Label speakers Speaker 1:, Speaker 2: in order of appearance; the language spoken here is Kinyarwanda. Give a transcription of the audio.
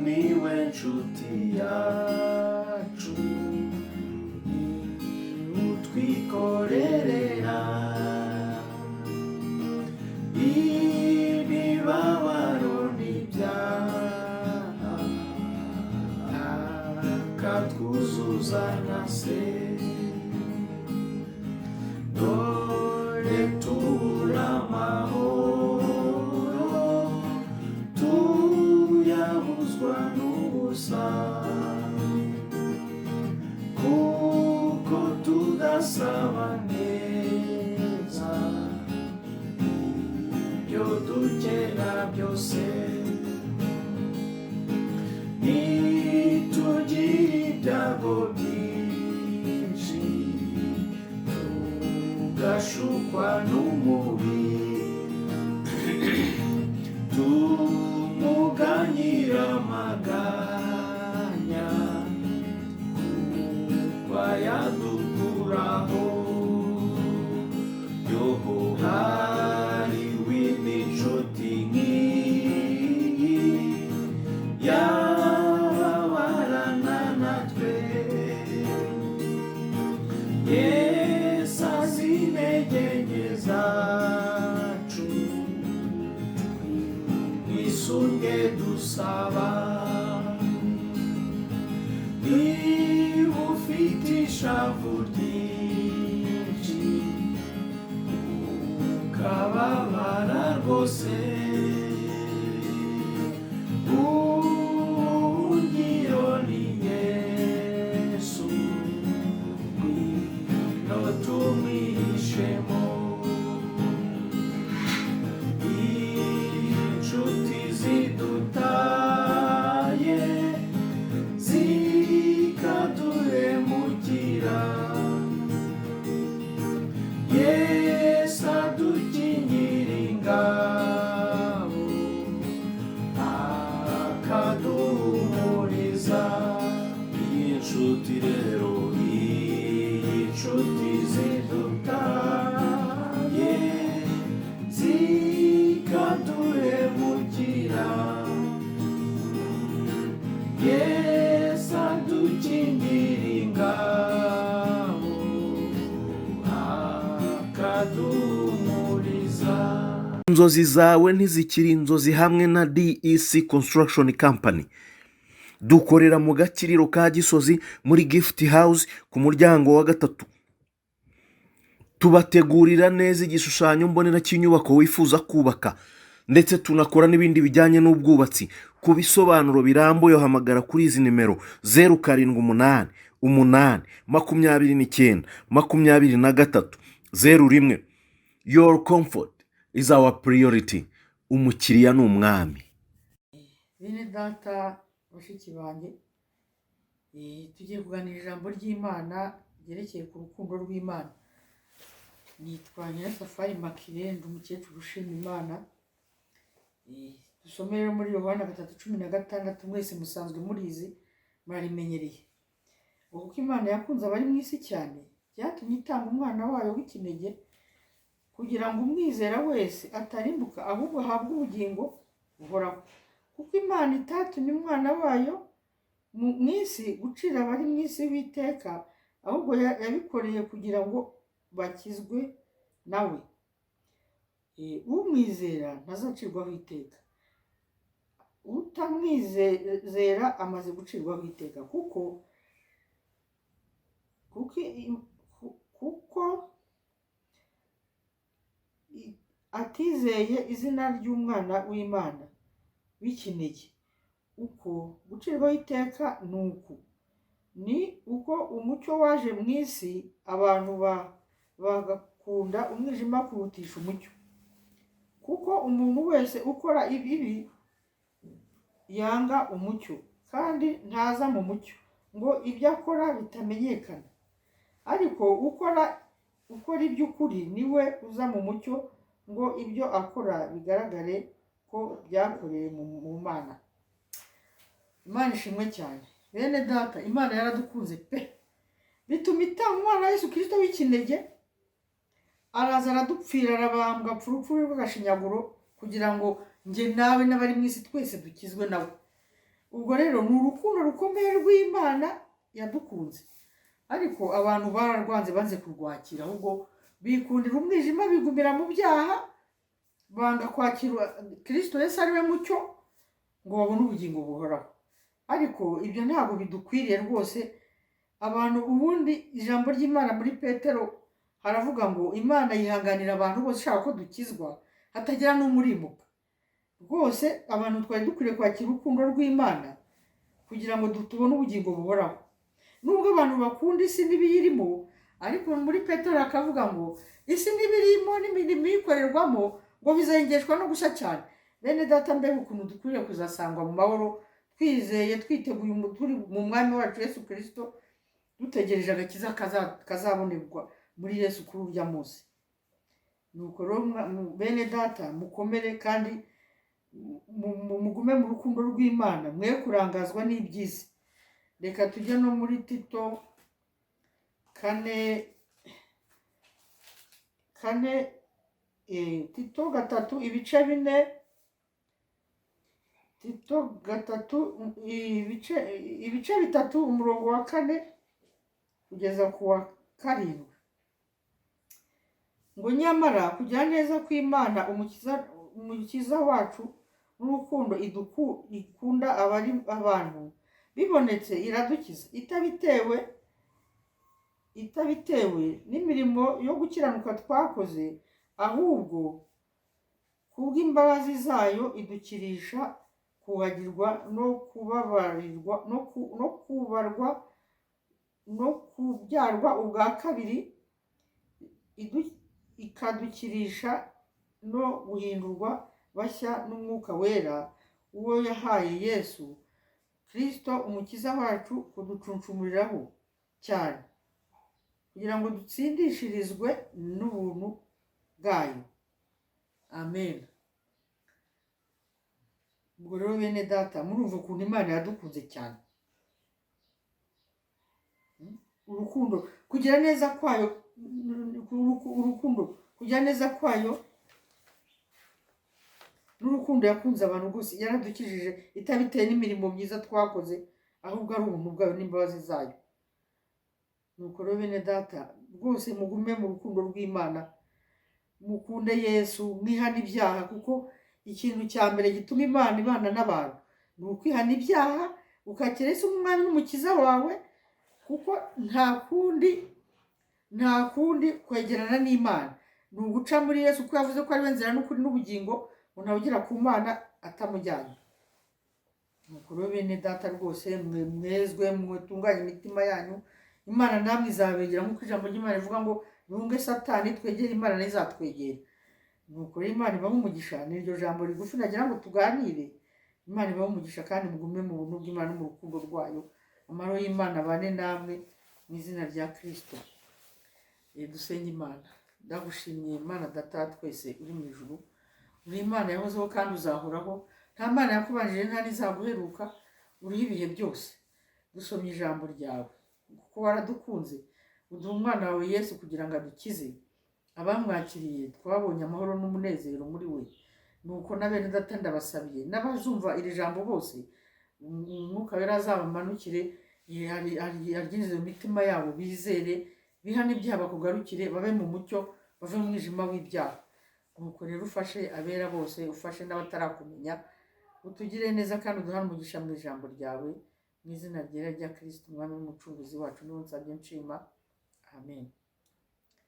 Speaker 1: Niwe nshuti yacu, utwikorerera imibabaro n'ibyaha, akatwuzuza na se. Dore tubura amahoro, tuyabuzwa n'ubusa, kuko tudasaba neza ibyo dukena byose. Nitugira ibyago byinshi, tugashukwa n'umubi, tumuganyira amaganya, kuko ayadukuraho. Yoho, hariho indi nshuti nk'iyi yababarana natwe. Yesu azi intege nke zacu, mwisunge dusaba. Niba ufite ishavu ryinshi, ukababara rwose, ubuhungiro ni Yesu, ngwino tumwihishemo. Inshuti zidutaye, zikaduhemukira, Yesu adukingira ingabo, akaduhumuriza. Iyi nshuti rero, iyi nshuti zidutaye, zikaduhemukira, Yesu adukingira ingabo, akaduhumuriza.
Speaker 2: Inzozi zawe ntizikiri inzozi hamwe na DEC Construction Company. Dukorera mu Gakiriro ka Gisozi, muri Gift House, ku muryango wa gatatu. Tubategurira neza igishushanyo mbonera cy'inyubako wifuza kubaka, ndetse tunakora n'ibindi bijyanye n'ubwubatsi. Ku bisobanuro birambuye, hamagara kuri izi nimero: 0788 29 23 01. Your comfort is our priority. Umukiriya ni umwami.
Speaker 3: Bene data, bashiki banjye, tugiye kuganira ijambo ry'Imana ryerekeye ku rukundo rw'Imana. Nitwa Nyirasafari Makire, ndi umukecuru ushima Imana. Dusome rero muri Yohana 3:16. Mwese musanzwe murizi, murarimenyereye, ngo: "Kuko Imana yakunze abari mu isi cyane, byatumye itanga umwana wayo w'ikinege, kugira ngo umwizera wese atarimbuka, ahubwo ahabwe ubugingo buhoraho. Kuko Imana itatumye umwana wayo mu isi gucira abari mu isi w'iteka, ahubwo yabikoreye kugira ngo bakizwe nawe. Umwizera ntazacirwaho iteka. Utamwizera amaze gucirwaho iteka, kuko atizeye izina ry'Umwana w'Imana w'ikinege. Uko gucirwaho iteka ni uku: ni uko umucyo waje mu isi, abantu bagakunda umwijima kurutisha umucyo, kuko umuntu wese ukora ibibi yanga umucyo, kandi ntaza mu mucyo, ngo ibyo akora bitamenyekana. Ariko ukora iby'ukuri niwe uza mu mucyo, ngo ibyo akora bigaragare ko byakorewe mu Mana." Imana ishimwe cyane. Bene data, Imana yaradukunze pe, bituma itanga umwana wa Yesu Kirisito w'ikinege, araza aradupfira, arabambwa, apfa urupfu rw'agashinyaguro, kugira ngo njye nawe n'abari mu isi twese dukizwe nawe. Ubwo rero ni urukundo rukomeye rw'Imana yadukunze, ariko abantu bararwanze, banze kurwakira, ahubwo bikundira umwijima, bigumira mu byaha, banga kwakira Kirisito Yesu ari we mucyo ngo babone ubugingo buhoraho. Ariko ibyo ntabwo bidukwiriye rwose abantu. Ubundi ijambo ry'Imana muri Petero haravuga ngo Imana yihanganira abantu bose, ishaka ko dukizwa hatagira n'umurimuka. Rwose abantu twari dukwiriye kwakira urukundo rw'Imana kugira ngo tubone ubugingo buhoraho. Nubwo abantu bakunda isi n'ibiyirimo, ariko muri Petero hakavuga ngo isi n'ibirimo n'imirimo iyikorerwamo ngo bizengeshwa no gushya cyane. Bene data, mbega ukuntu dukwiriye kuzasangwa mu mahoro, twizeye, twiteguye, turi mu Mwami wacu Yesu Kirisito, dutegereje agakiza kazabonerwa muri Yesu kuri urya munsi. Nuko rero bene data, mukomere kandi mugume mu rukundo rw'Imana, mwe kurangazwa n'iby'isi. Reka tujye no muri Tito kane kane, Tito 3 ibice 4, Tito 3 ibice 3, umurongo wa 4 kugeza ku wa 7, ngo: "Nyamara kugira neza kw'Imana Umukiza wacu n'urukundo ikunda abari abantu bibonetse, iradukiza, itabitewe n'imirimo yo gukiranuka twakoze, ahubwo kubw'imbabazi zayo idukirisha kuhagirwa no kubabarirwa no kubarwa no kubyarwa ubwa kabiri, ikadukirisha no guhindurwa bashya n'Umwuka Wera, uwo yahaye Yesu Kristo Umukiza wacu kuducuncumuriraho cyane, kugira ngo dutsindishirizwe n'ubuntu bwayo." Amen. Ubwo rero bene data, murumva ukuntu Imana yadukunze cyane. Urukundo, kugira neza kwayo, urukundo, kugira neza kwayo n'urukundo yakunze abantu rwose, yaradukijije itabitewe n'imirimo myiza twakoze, ahubwo ari ubuntu bwayo n'imbabazi zayo. Nuko rero bene data, rwose mugume mu rukundo rw'Imana, mukunde Yesu, mwihane ibyaha, kuko ikintu cya mbere gituma Imana ibana n'abantu ni ukwihana ibyaha, ukakira Yesu nk'Umwami n'Umukiza wawe, kuko nta kundi kwegerana n'Imana ni uguca muri Yesu, kuko yavuze ko ari we nzira n'ukuri n'ubugingo, ngo ntawugera ku Mana atamujyanye. Nuko rero bene data, rwose mwe mwezwe, mwetunganye imitima yanyu, Imana namwe izabegera, nk'uko ijambo ry'Imana rivuga ngo: "Duhunge Satani, twegere Imana, nayo izatwegera." Nuko rero Imana ibahe umugisha. Ni iryo jambo rigufi nagira ngo tuganire. Imana ibahe umugisha kandi mugume mu buntu bw'Imana no mu rukundo rwayo. Amahoro y'Imana abane namwe mu izina rya Kirisito. Dusenge Imana. Ndagushimiye Imana Data wa twese uri mu ijuru, uri Imana yahozeho kandi uzahoraho. Nta Mana yakubanjije, nta n'izaguheruka, uriho ibihe byose. Dusomye ijambo ryawe, kuko waradukunze uduha umwana wawe Yesu kugira ngo adukize. Abamwakiriye twabonye amahoro n'umunezero muri we. Nuko na bene data ndabasabiye n'abazumva iri jambo bose, Umwuka Wera azabamanukire, aryinjize mu mitima yabo, bizere, bihane ibyaha, bakugarukire, babe mu mucyo, bave mu mwijima w'ibyaha. Nuko rero ufashe abera bose, ufashe n'abatarakumenya, utugire neza kandi uduhane umugisha mu ijambo ryawe. Mu izina ryera rya Kirisito Umwami n'Umucunguzi wacu niwo nsabye nshima, amen.